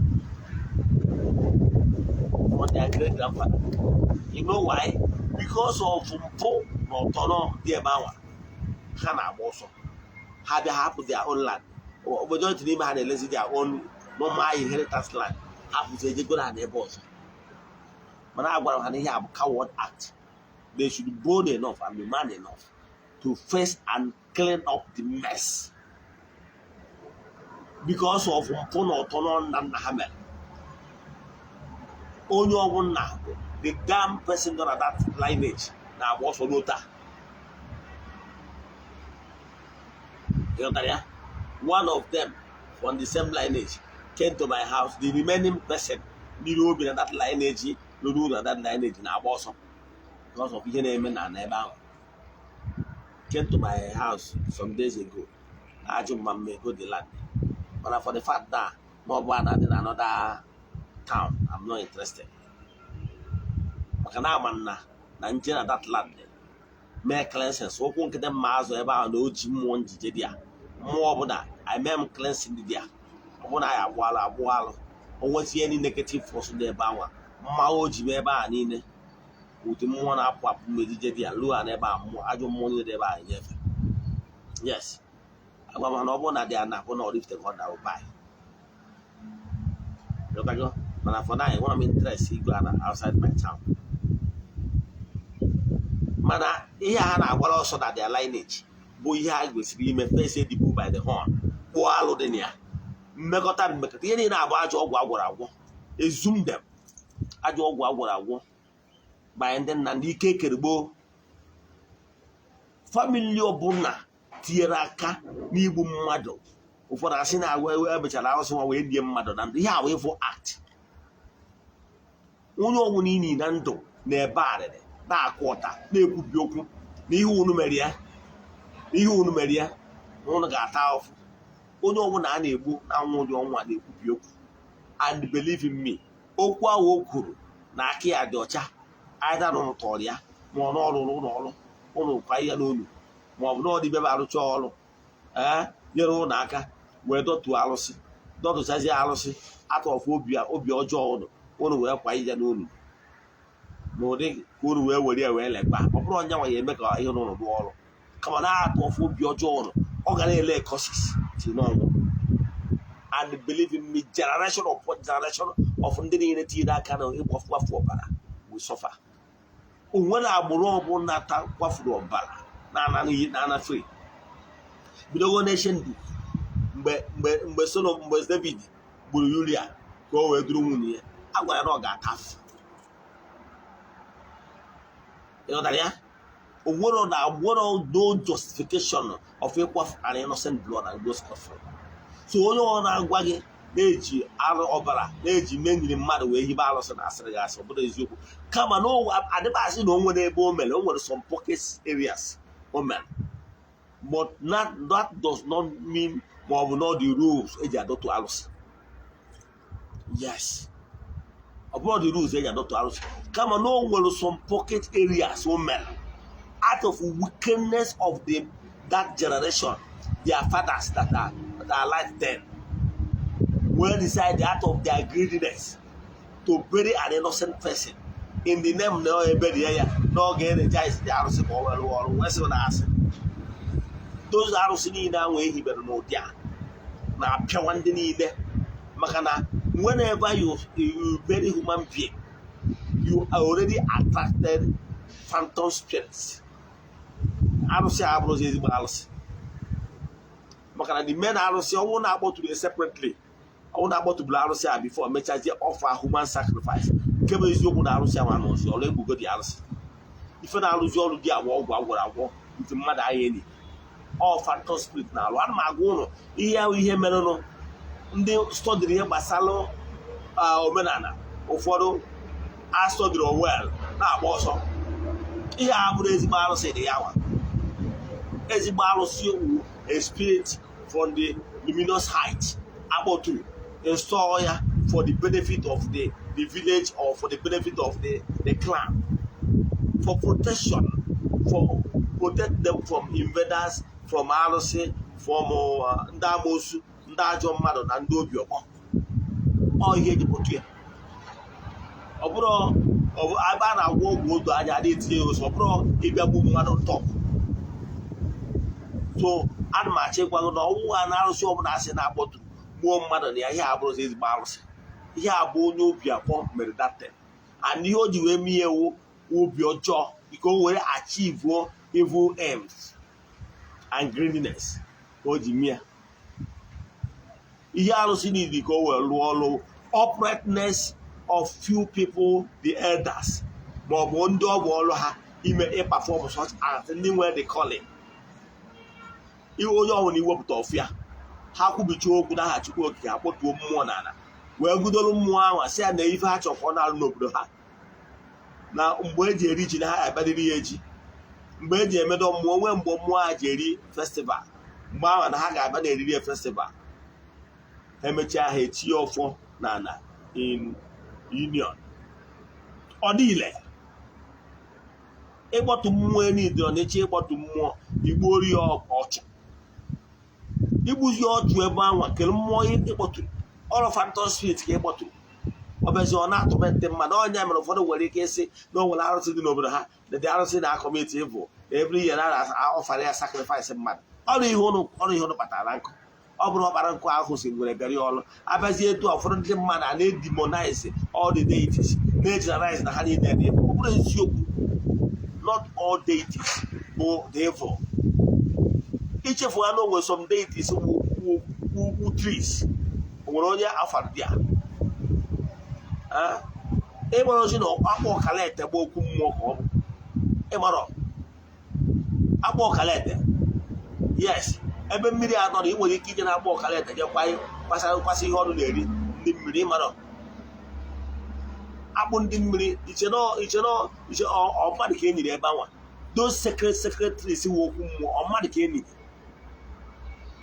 from their great grandfather. You know why? Because of mpụ na ọtọnọ dị ebe anwa. Ha na-agba ọsọ, ha bịa hapụ their own land. Majority n'ime ha na-elezi their own normal inheritance land, hapụzi ejegoro ha n'ebe ọzọ. Mana a gwara ha na ihe a bụ coward act. They should be bold enough and be man enough to face and clean up the mess, because of mpụ na ọtọnọ nna nna ha mere. Onye ọbụla, the damn person nọ na that lineage na-agba ọsọ ruo taa. Ịghọtara ya? One of them from the same lineage came to my house. The remaining person n'iru obi na that lineage, ruru na that lineage, na-agba ọsọ. Because of ihe na-eme na ebe ahụ. Came to my house some days ago, na-ajụ m ma m ego the land, mana for the fact that ma ọ bụ ana dị na another town, I'm not interested, maka na ama m na nje na that land mee cleansing. Ụkwụ nkịtị mma azụ ebe ahụ na o ji mmụọ njije dị ya, mmụọ ọbụla eme m cleansing dị ya, ọbụna anyị agbụalụ agbụalụ, o nwetinye any negative force dị ebe ahụ, mma o ji m ebe ahụ niile, ụdị mmụọ na-apụ apụ mgbe ejije dị ya luo ha n'ebe a, mmụọ, ajọ mmụọ niile dị ebe ahụ enyefe. Yes, agwa m ha na ọ bụrụ na dị ana bụ na Oraifite ka ọ dara buy. Ghọtago? Mana for now, enwere m interest igo ana outside my town. Mana ihe ha na-agbara ọsọ na their lineage bụ ihe ha kwesịrị ime: face the bull by the horn, kpụọ alụ dị na ya, mmekọta mmekọta ihe niile abụ ajọ ọgwụ agwọrọ agwọ, ezum dem ajọ ọgwụ agwọrọ agwọ banye ndị nna, ndị ike ekere gboo. Family ọbụla tinyere aka n'igbu mmadụ, ụfọdụ asị na-agwa emechara arụsị nwa wee die mmadụ na ndụ, ihe a wee evil act. Onye ọbụla ini na ndụ na-ebe arịrị, na-akụ ọta, na-ekwubi okwu na ihe unu mere ya, na ihe unu mere ya, na unu ga-ata ahụhụ. Onye ọbụla a na-egbu na anwụ ụdị ọnwụ a na-ekwubi okwu, and believe in me, okwu ahụ o kwuru na aka ya dị ọcha, either na ụnụ tọrọ ya, ma ọ n'ọrụ ụlọ ọrụ ụnụ kwa ya n'olu, ma ọ bụ na ọ dị bebe arụcha ọrụ, ee, nyere ụnụ aka wee dọtuo arụsị, dọtụchazie arụsị atọfụ obi ọjọọ ụnụ, ụnụ wee kwa ya n'olu n'ụdị ka unu wee were ya wee lekpa. Ọ bụrụ onye nwa ya eme ka ihe n'ụlọ rụọ ọrụ, kama na atụ ọfụ obi ọjọọ ụnụ, ọ ga na-ele curses si n'ọnwụ. And believe in me, generation upon generation of ndị niile tinyere aka na ịgbafu ọbara will suffer. O nwere agbụrụ ọbụla ta kwafuru ọbara na-ana n'iyi, na-ana free. Bidogo nation du mgbe Solomon, mgbe David gburu Uria ka o wee duru nwunye ya, a gwara ya na ọ ga-ata afụ. Ịghọtara ya? O nwere na nwere no justification of ịkwafu an innocent blood and go scot free. So onye ọ na-agwa gị na-eji arụ ọbara na-eji menyiri mmadụ wee hibe arụsị na asịrị gị asị, ọ bụrụ eziokwu, kama na adịbasị na o nwere ebe o mere, o nwere some pocket areas o mere, but not, that does not mean ma ọ bụ not the rules eji adọtụ arụsị. Yes, ọ bụrụ the rules eji adọtụ arụsị, kama na o nwere some pocket areas o mere out of wickedness of the that generation, their fathers that are alive then, will decide out of their greediness to bury an innocent person in the name na eberi ya n'oge energize dị arụsị ka ọ were rụọ ọrụ, wee sị na asị those arụsị niile ahụ ehibere n'ụdị a na-apịawa ndị niile, maka na whenever you bury human being, you are already attracted phantom spirits. Arụsị a abụrụzi ezigbo arụsị, maka na the main arụsị ọnwụ na-akpọtụrụ ya separately, ọnwụ na-akpọtụbụrụ arụsị a before mechazie offer human sacrifice. Nke bụ eziokwu na arụsị ahụ anọzi ọrụ, egbugo dị arụsị. Ife na-arụzi ọrụ dị agwa ọgwụ agwọrọ agwọ nke mmadụ agha enyi ọ phantom spirit na-alụ. Ana m agwa ụnụ ihe ahụ, ihe merenụ. Ndị studyri ihe gbasara omenala, ụfọdụ astọdịrị well na-agba ọsọ. Ihe a bụrụ ezigbo arụsị dị ya nwa, ezigbo arụsị wu a spirit from the luminous height akpọtụrụ, install ya for the benefit of the village or for the benefit of the clan, for protection, for protect them from invaders, from arụsị, from ndị amoosu, ndị ajọ mmadụ na ndị obi ọkpọ. Ọ ihe eji pụtụ ya. Ọ bụrụ ebe a na-agwọ ọgwụ odo anya adị etinye ya ose, ọ bụrụ ịbịa gbu mmadụ ntọ. So ana m achọ ịgwa gị na ọnwụ ha na arụsị ọbụla asị na-akpọtụ gbuo mmadụ na ya, ihe abụrụzi ezigbo arụsị. Ihe a bụ onye obi akpọ mere datin, and ihe o ji wee mee ewu obi ọjọọ ka o were achieve evil aims and greediness ka o ji mie ihe. Arụsị niile ka o wee rụọ ọrụ uprightness of few people, the elders, ma ọ bụ ndị ọ bụ ọrụ ha ime ịperform such act, ndị nwere the calling. Ihe onye ọbụla iwepụta ọfịa ha kwubicha okwu n'aha Chukwu Okike, ha kpọtuo mmụọ n'ala wee gudoro mmụọ ahụ, sị ya na ife ha chọrọ ka ọ na-arụ n'obodo ha. Na mgbe eji eri ji na ha abịarịrị ya eji, mgbe eji emedo mmụọ nwee, mgbe mmụọ ha ji eri festival, mgbe ahụ na ha ga-abịa na eriri ya festival. Ha emechaa, ha etinye ọfọ na ana in union. Ọ dị ile ịkpọtụ mmụọ enidoro na echi ịkpọtụ mmụọ igbuori ya ọchụ, igbuzi ọchụ ebe anwa kele mmụọ ịkpọtụrụ ọrụ phantom spirit ka ịkpọtụrụ. Ọbịazi ọ na-atụmentị mmadụ. Ọnya mere ụfọdụ nwere ike ịsị na o nwere arụsị dị n'obodo ha, na dị arụsị na-acommit evil na every year na offer ya sacrifice mmadụ. Ọrụ ihe ụnụ, ọrụ ihe ụnụ kpatara nkụ. Ọ bụrụ ọkpara nkụ ahụ si nwere bịara ya ọrụ abịazie etu a, ụfọdụ ndị mmadụ a na-edemonize all the deities, na-egeneralize na ha niile dị evil. Ọ bụrụ eziokwu, not all deities bụ the evil. Ichefu ha na onwe some deities wu trees. O nwere onye afara dị a ịmara ozi na akpọ ọkalete bụ okwu mmụọ ka ọ bụ ịmara akpọ ọkalete. Yes, ebe mmiri anọ na ị nwere ike ije na-akpọ ọkalete je kwanye kwasara kwasị ihe ọnụ na-eri ndị mmiri. Ịmara akpụ ndị mmiri iche nọ iche nọ iche ọ mmadụ ka e nyere ebe anwa. Those sacred trees wụ okwu mmụọ, ọ mmadụ ka e nyere.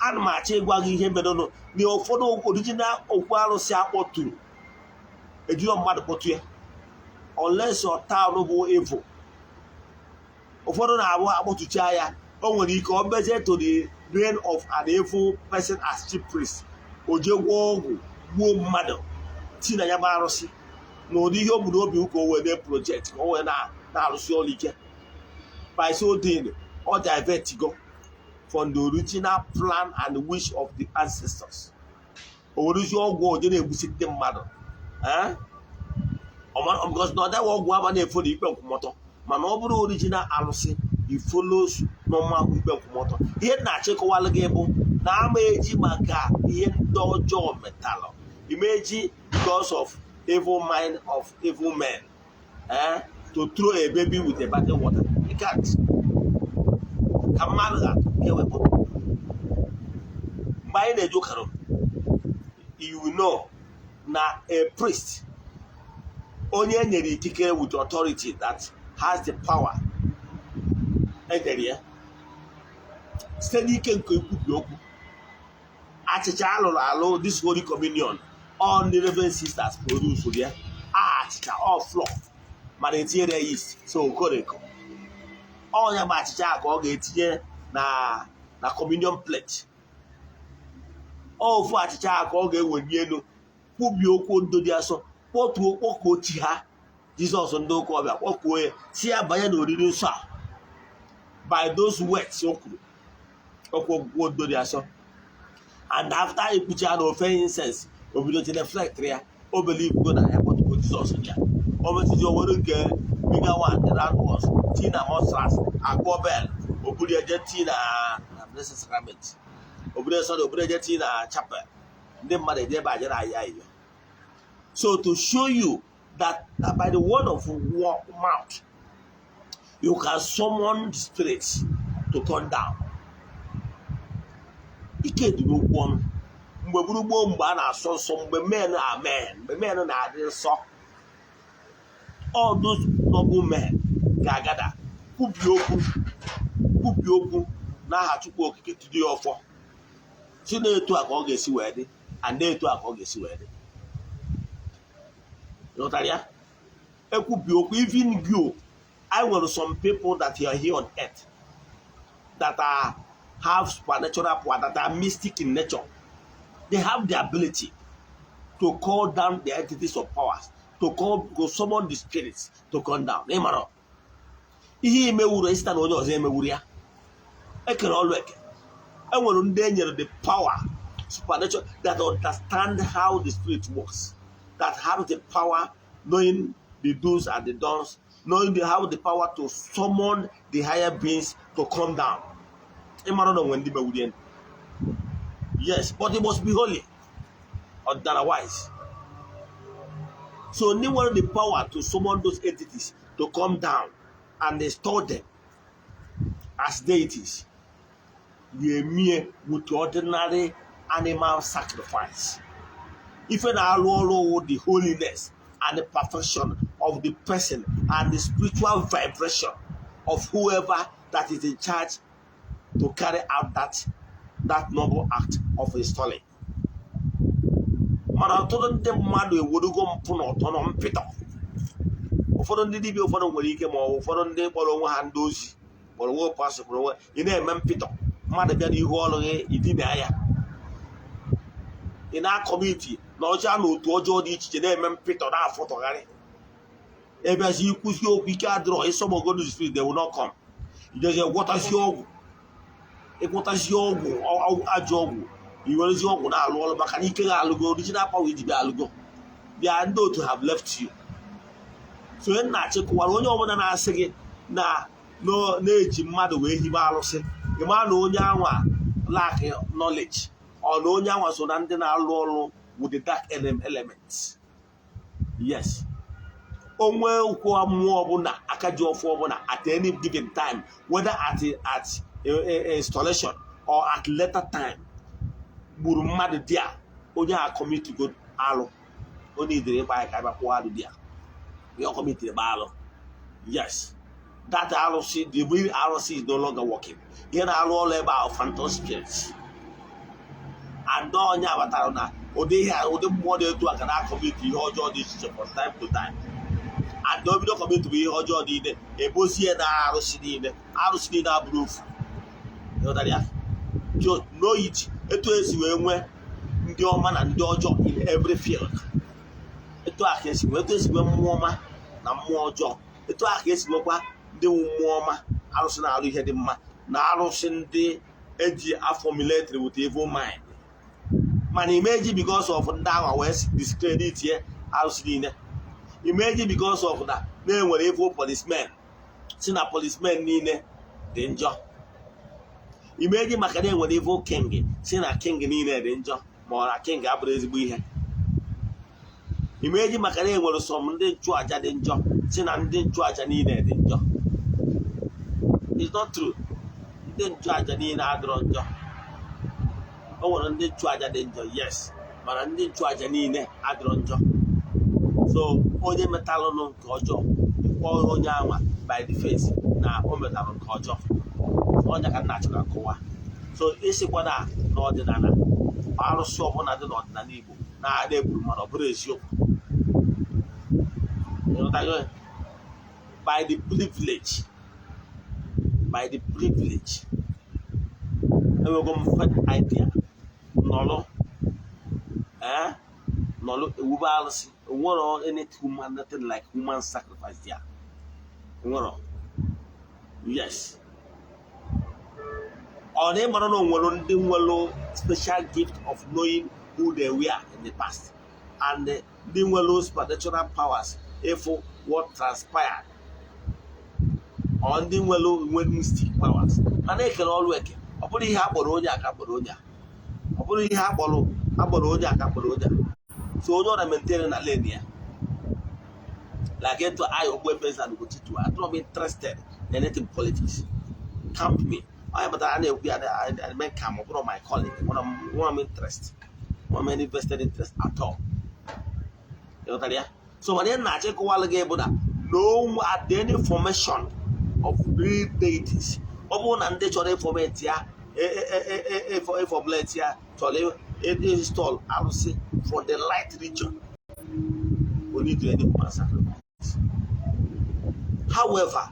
Ana m achọ ịgwa gị ihe merenụ na ụfọdụ original okwu arụsị akpọturu ejiro mmadụ kpọtụ ya, unless your town bụ evil. Ụfọdụ na-abụ akpọtụcha ya, o nwere ike ọ bezie to the reign of an evil person as chief priest, o jee gwọọ ọgwụ, gbuo mmadụ, ti na ya bụ arụsị na ụdị ihe o bu n'obi ka o wee mee project, ka o wee na-arụsị ọrụ ike. By so doing, ọ divert go from the original plan and wish of the ancestors. O werezie ọgwụ oje na-egbusi ndị mmadụ. Eh? Because na ọ daghị ọgwụ ama na-efo na ikpe nkwụmọtọ, mana ọ bụrụ original arụsị, it follows normal ikpe nkwụmọtọ. Ihe m na-achịkọwalụ gị bụ na ama eji maka ihe ndị ọjọọ metalụ imeji because of evil mind of evil men, eh, to throw a baby with a bathing water. You can't. Ka mmadụ ga-atụ nke wepụ mgbe anyị na-eje ụka, you will know na a priest, onye e nyere ikikere with authority that has the power enyere ya site n'ike nke ikwubi okwu, achịcha alụrụ alụ, this Holy Communion, all ndị Reverend Sisters produce ya, achịcha all flour mana etinyere ya yeast, so okoreko ọnya bụ achịcha a ka ọ ga-etinye na communion plate. Ofu achịcha a ka ọ ga-eweli elu, kwubie okwu ndo dị asọ, kpọtuo, kpọkuo chi ha, Jizọs, ndị ụka ọbịa, kpọkuo ya si ya banye n'oriri nsọ a. By those words o kwuru okwu okwukwo ndo dị asọ, and after ikpuchi ha na ofe incense, o bido genuflect ya. O believe go na ya kpọtuo Jizọs ya. O metụzi, o were nke bigger one, the round ones, tii na monstrance, akpọ bell, o buru ya jee tii na Blessed Sacrament, o buru ya sọdọ, o buru ya jee tii na chapel, ndị mmadụ eje ebe ajere ahịa iyo. So to show you that by the word of mouth you can summon the spirits to come down. Ike dị n'okwu ọnụ. Mgbe gburu gboo, mgbe a na-asọ nsọ, mgbe men are men, mgbe men na-adị nsọ, all those noble men ga-agada kwubie okwu, kwubie okwu n'aha Chukwu Okike, tụrụ ya ọfọ, si na-etu a ka ọ ga-esi wee dị, and na-etu a ka ọ ga-esi wee dị. Ịghọtara ya? Ekwubi okwu. Even you, I nwere some people that are here on earth that are have supernatural power, that are mystic in nature. They have the ability to call down the entities of powers, to summon the spirits to come down. Ịmara ihe imewuru esita na onye ọzọ emewuru ya. Ekere ọlụ eke. Enwere ndị e nyere the power supernatural that understand how the spirit works, that have the power, knowing the do's and the don'ts, knowing how the power to summon the higher beings to come down. Ịmara na onwe ndị mewuru ya. Yes, but it must be holy, otherwise. So ndị nwere the power to summon those entities to come down and install them as deities ga-emie with ordinary animal sacrifice. Ife na-alụ ọrụ wụ the holiness and the perfection. of the person and the spiritual vibration of whoever that is in charge to carry out that noble act of installing. Mana ọtụtụ ndị mmadụ ewerugo mpụ na ọtọ na mpịtọ. Ụfọdụ ndị dibịa, ụfọdụ nwere ike, ma ọ bụ ụfọdụ ndị kpọrọ onwe ha ndị ozi, kpọrọ onwe pastor, kpọrọ onwe, ị na-eme mpịtọ. Mmadụ bịa n'ihu ọrụ gị, idina ya, ị na-acommit na ọcha na otu ọjọọ dị iche iche, na-eme mpịtọ, na-afọtọgharị. Ebiazi ikwuzi okwu, ike adịrọ ịsọgbogodu spirit, they will not come. Ijezie gwọtazi ọgwụ, ịgwọtazi ọgwụ, ajọ ọgwụ, iwerezi ọgwụ na-alụ ọrụ, maka na ike ga alụgo, original power iji bịa alụgo bịa, ndị otu have left you. So onye na-achịkọwara onye ọbụla na-asị gị na na-eji mmadụ wee hibe arụsị, ịma na onye anwa lack knowledge, ọ na onye anwa so na ndị na-alụ ọrụ with the dark elements. Yes, onwe ukwu mmụọ ọbụla, aka ji ọfọ ọbụla, at any given time, whether at installation or at later time, gburu mmadụ dị a, onye a commit go alụ. Onye idere ịgba ya ka abịa kwụọ alụ dị a, ihe ọ commitiri gba alụ. Yes, that arụsị, the real arụsị is no longer working. Ihe na-arụ ọrụ ebe ahụ, phantom spirits, and onye abatara na ụdị ihe, ụdị mmụọ dị etu a ga na-acommit ihe ọjọọ dị iche iche from time to time. And obido commit bụ ihe ọjọọ niile, ebozie na arụsị niile, arụsị niile abụrụ ofu. Ịghọtara ya? Know it. Etu esi wee nwee ndị ọma na ndị ọjọọ in every field, etu a ka esi nwee, etu esi nwee mmụọ ọma na mmụọ ọjọọ, etu a ka esi nwekwa ndị nwe mmụọ ọma, arụsị na-arụ ihe dị mma, na arụsị ndị eji aformulate with evil mind. Mana imeji because of ndị ahụ wee discredit ye arụsị niile. Imeji because of na na-enwere evil policemen, si na policemen niile dị njọ. Imeji maka na enwere evil king, si na king niile dị njọ, ma ọ na king abụrụ ezigbo ihe. Imeji maka na enwere some ndị nchụaja dị njọ, si na ndị nchụaja niile dị njọ. It's not true. Ndị nchụaja niile adịrọ njọ. O nwere ndị nchụaja dị njọ, yes, mana ndị nchụaja niile adịrọ njọ. So onye metalụnụ nke ọjọọ, ịkpọọ onye anwa by the face na o metalụ nke ọjọọ. So onye ka nna achọ ka nkọwa. So ịsịkwa na n'ọdịnala, arụsị ọbụla dị n'ọdịnala Igbo na-ada egburu mmadụ, ọ bụrụ eziokwu. Ịghọtago? By the privilege enwego m faint idea nọlụ, ee, nọlụ ewube arụsị, enwero any human, nothing like human sacrifice there, enwero. Yes, ọ na ịmara na onwere ndị nwere special gift of knowing who they were in the past, and ndị nwere supernatural powers ịfụ what transpired, ọ ndị nwere nwere mystic powers. Mana ekere ọrụ eke. Ọ bụrụ ihe akpọrọ onye a ka akpọrọ onye a, ọ bụrụ ihe akpọrọ onye a ka akpọrọ onye a. So onye ọ na-maintain na lane ya, like etu I, Ogbuefi Eze-Ana Ugochi, I'm not interested in anything politics. Camp me onye pụtara a na-ekwu ya, I mean, calm. Ọ bụrụ my calling, nwere m interest, nwere m any vested interest at all. Ịghọtara ya? So mana ihe na-achọ ịkọwalụ gị bụ na no, at any formation of real deities, ọ bụrụ na ndị chọrọ ịformate ya, ịformulate ya, chọrọ install arụsị for the light region, we need to any human sacrifice. However,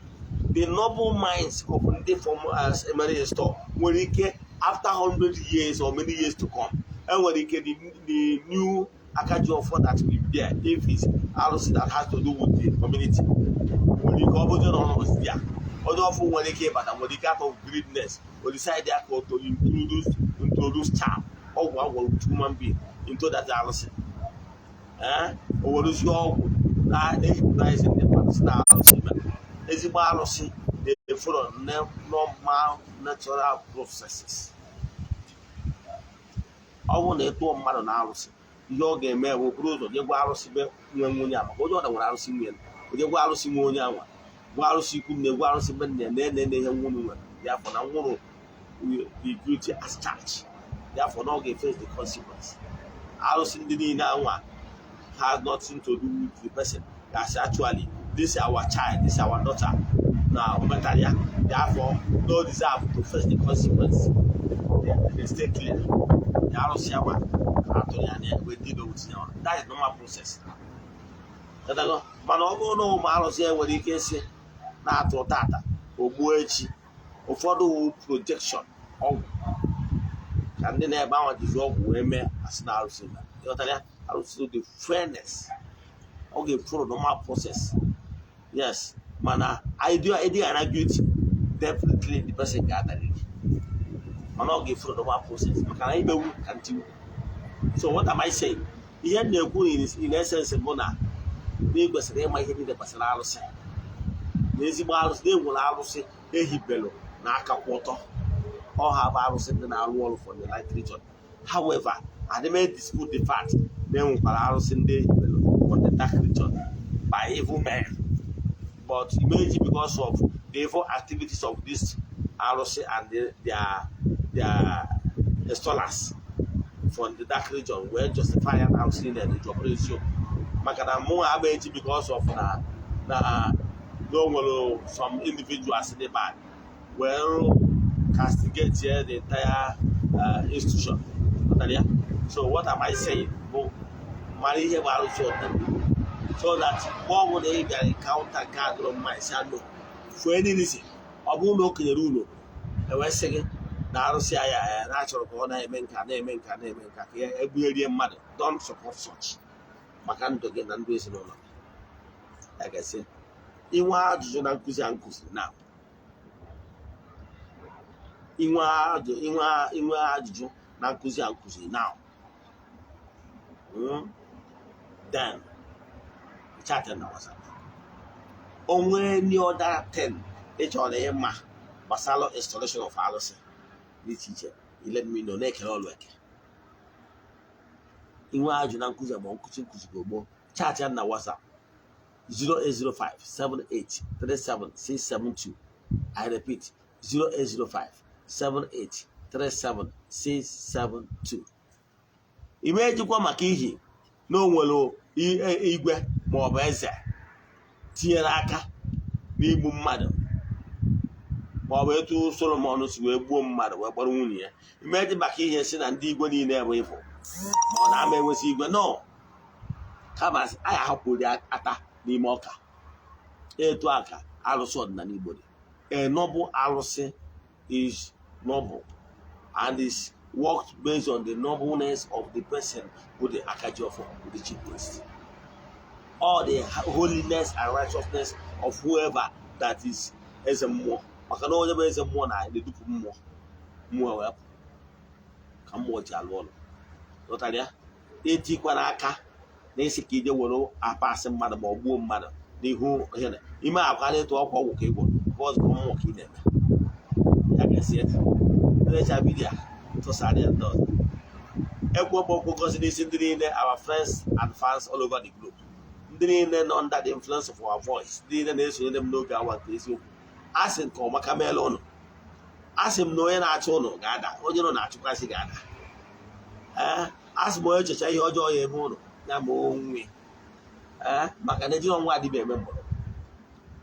the noble minds of ndị form as emere install nwere ike, after 100 years or many years to come, enwere ike the new Akajiọfọ that will be there, if it's arụsị that has to do with the community, nwere ike ọ bụrụ na ọ nọzi ya, onye ọfụ nwere ike ịbata, nwere ike out of greediness o decide ya ka to introduce charm, ọgwụ agwọrọ human being into that arụsị. Ee, o werezie ọgwụ na-ehypnotize ndị mmadụ, si na arụsị mere. Ezigbo arụsị na-efollow normal natural processes. Ọ bụrụ na ịtụọ mmadụ na arụsị, ihe ọ ga-eme bụ buru ụzọ jee gwa arụsị be nwe nwunye a, maka onye ọda nwere arụsị nwunye, o jee gwa arụsị nwe onye anwa, gwa arụsị ikwu nne, gwa arụsị be nne ya, na ene ihe nwunye nwere ya afọ na nwụrụ be guilty as charged, therefore na ọ ga-face the consequence. Arụsị ndị niile anwa has nothing to do with the person. Ga-asị, "Actually, this our child, this our daughter na o metara ya, therefore no deserve to face the consequence." They stay clear. The arụsị agwa atụrụ ya na wee deal with ya. That is normal process. Ghọtago? Mana ọ bụrụ na ụmụ arụsị e nwere ike isi na-atụ tata, ogbuo echi, ụfọdụ wụ projection ọgwụ ka ndị na-ebe ahụ jizi ọgwụ wee mee, asị na arụsị mere. Ịghọtara ya? Arụsị dị fairness, ọ ga-follow normal process, yes. Mana idea idea na guilty, definitely the person ga-adarịrị, mana ọ ga-follow normal process, maka na imewu ka ntiwu. So what am I saying? Ihe m na-ekwu in essence bụ na ị kwesịrị ịma ihe niile gbasara arụsị na ezigbo arụsị na enwere arụsị ehibelụ na aka kwụ ọtọ. Ọ ha bụ arụsị ndị na-arụ ọrụ for the right region. However, adị m dispute the fact na enwekwara arụsị ndị ehibelụ for the dark region by evil men, but imagine, because of the evil activities of this arụsị and their installers from the dark region wee justify ya na arụsị niile dị ọ bụrụ eziokwu, maka na mụ agba eji because of na o nwere some individuals dị bad wee castigate the entire institution. Ghọtara ya? So what am I saying bụ, mara ihe bụ arụsị ọdịnala, so that mgbe ọ bụla ị bịara encounter nke a dụrụ mma, isi anụ for any reason, ọ bụrụ na o kenyere unu, ewee sị gị na arụsị ya ya na-achọrọ ka ọ na-eme nka, na-eme nka, na-eme nka, ka ya egbugherie mmadụ, don't support such, maka ndụ gị na ndụ ezinụlọ gị. Ya gasị, inwe ajụjụ na nkụzi a nkụziri na inwe ajụjụ na nkụzi a nkụziri now, then chat na WhatsApp. O nwee any other thing ị chọrọ ịma gbasara installation of arụsị dị iche iche, you let me know. Na-ekele ọlụ eke. Inwe ajụ na nkụzi ma nkụzi nkụzi gboo, chat ya na WhatsApp 0805 78 37 672. I repeat, 0805 78 37 672. Ime ejikwa maka ihi na o nwere igwe ma ọ bụ eze tinyere aka n'igbu mmadụ, ma ọ bụ etu Solomon si wee gbuo mmadụ wee kpọrọ nwunye ya. Ime dị maka ihe si na ndị igwe niile bụ ịfụ ma ọ na-ama enwesị igwe no, kama anyị ahapụrụ ata n'ime ọka. Etu a ka arụsị ọdịnala Igbo dị. A noble arụsị is noble and is worked based on the nobleness of the person with the akajiọfọ, with the chief priest, all the holiness and righteousness of whoever that is eze mmụọ, maka na onye bụ eze mmụọ na-edupụ mmụọ, mmụọ wee pụ ka mmụọ ji alụ ọrụ. Ghọtara ya? Etikwana aka na isi ka ije were apasị mmadụ ma ọ gbuo mmadụ n'ihu ihe na ime akwa na-etu ọkwa ọgwụ ka ị gwọrọ ọzọ mmụọ ka ị na-eme. Ya ga-esi lecha video tụsara ya ndị ọzọ. Ekwu okwu gosi n'isi ndị niile, our friends and fans all over the globe, ndị niile nọ under the influence of our voice, ndị niile na-esonyere m n'oge awa nke eziokwu, a sị nke ọma ka meela ụnụ. A sị m na onye na-achụ ụnụ ga-ada, onye nọ na-achụkwasị ga-ada. Ee, a sị m onye checha ihe ọjọọ ya eme ụnụ ya ma onwe ee, maka na ejiri ọnwa adịbe eme mgbọrọ.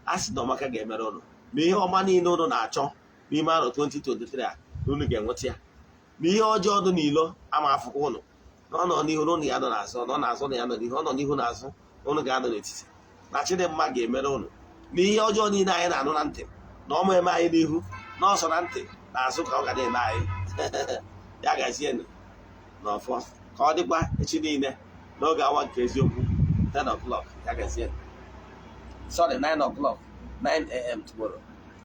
A sị na ọmaka ga-emere ụnụ, na ihe ọma niile ụnụ na-achọ n'ime arọ 2023 a, na unu ga-enweta ya, na ihe ọjọọ dị n'ilo ama afụkwa ụnụ, na ọ nọ n'ihu na ụnụ ya nọ n'azụ, ọ nọ n'azụ na ya nọ n'ihu, ọ nọ n'ihu na azụ na ụnụ ga-anọ n'etiti, na Chidimma ga-emere ụnụ, na ihe ọjọọ niile anyị na-anụ na ntị na ọma eme anyị n'ihu, na ọsọ na ntị na azụ ka ọ ga na-eme anyị. Ya gazienụ n'ọfọ. Ka ọ dịkwa echi niile n'oge awa nke eziokwu, 10 o'clock. Ya gazienụ. Sorry, 9 o'clock, 9 a.m. tomorrow.